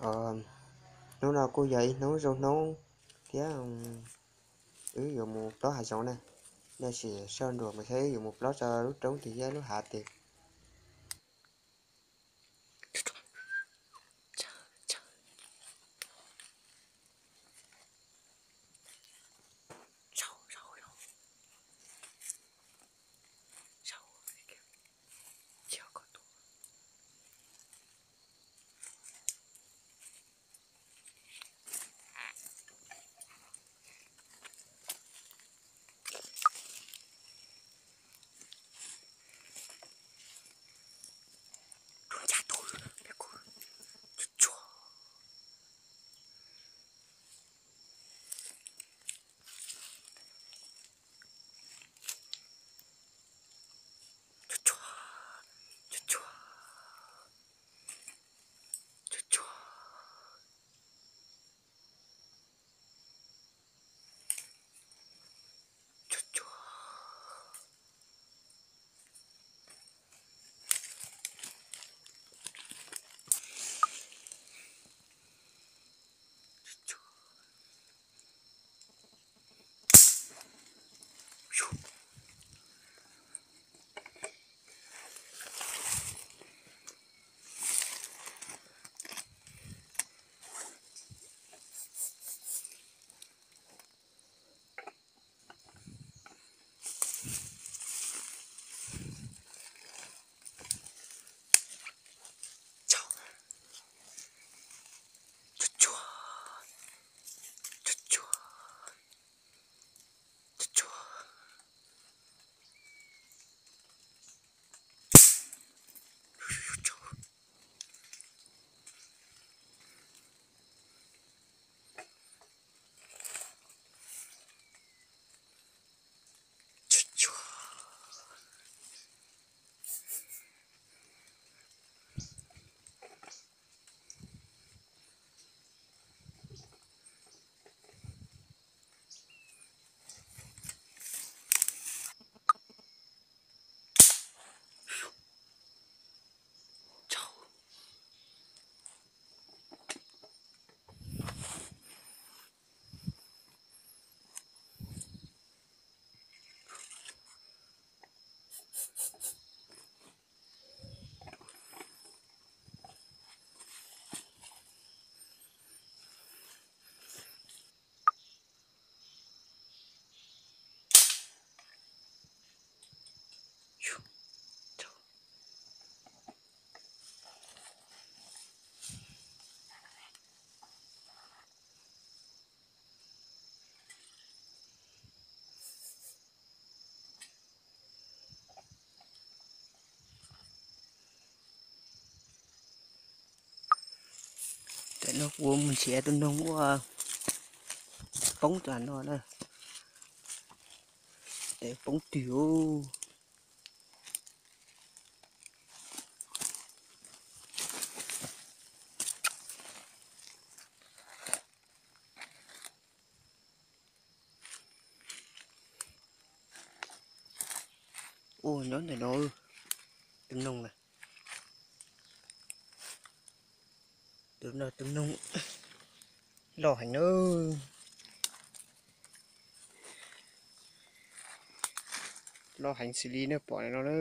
Hnub no kuj yog ib hnub zoo hnub thiab, wb yuav mus plob hav zoov na. Tab sis soj ntsuam mus saib wb yuav mus plob rau lub roob twg thiab lub hav twg. Tam no kuv mus nrhiav tus noog uas poob tam no na. Tes poob twg. Ua nyob ntawm no, tus noog na. Tus no tus noog loj heev na. Loj heev xws li nej pom no na.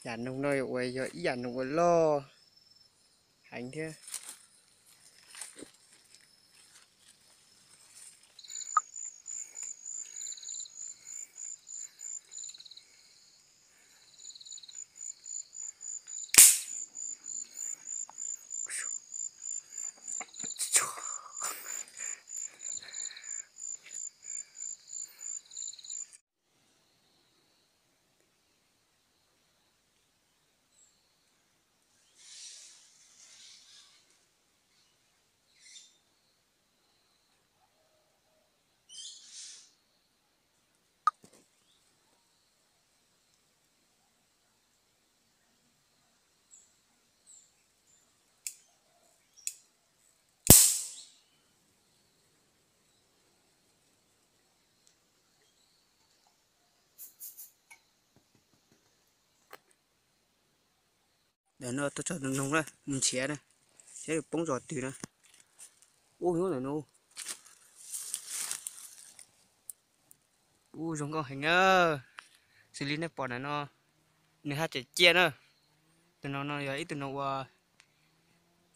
Yam noog no uas yog ib yam noog uas loj heev thiab. Ntawm no tuaj txog tus noog na, mus nrhiav na, saib poob zos twg na. Ub, nyob ntawm no. Ub, zoo nkauj heev na. Xws li nej pom ntawm no, nws haj tseem ciaj na. Tus noog no yog ib tug noog uas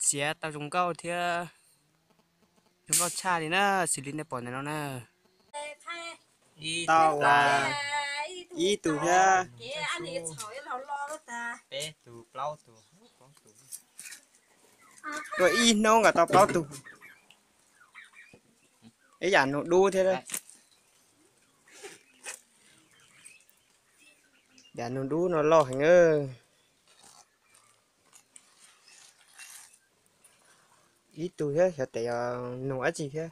txiav tau zoo nkauj thiab zoo nkauj tshaj li na, xws li nej pom ntawm no na. Tau ib tug thiab. Tuaj ib hnub nkaus tau plaub tug. Ib yam noog dub thiab. Yam noog dub no loj heev. Ib tug thiab, xyov tes yog noog dab tsi thiab.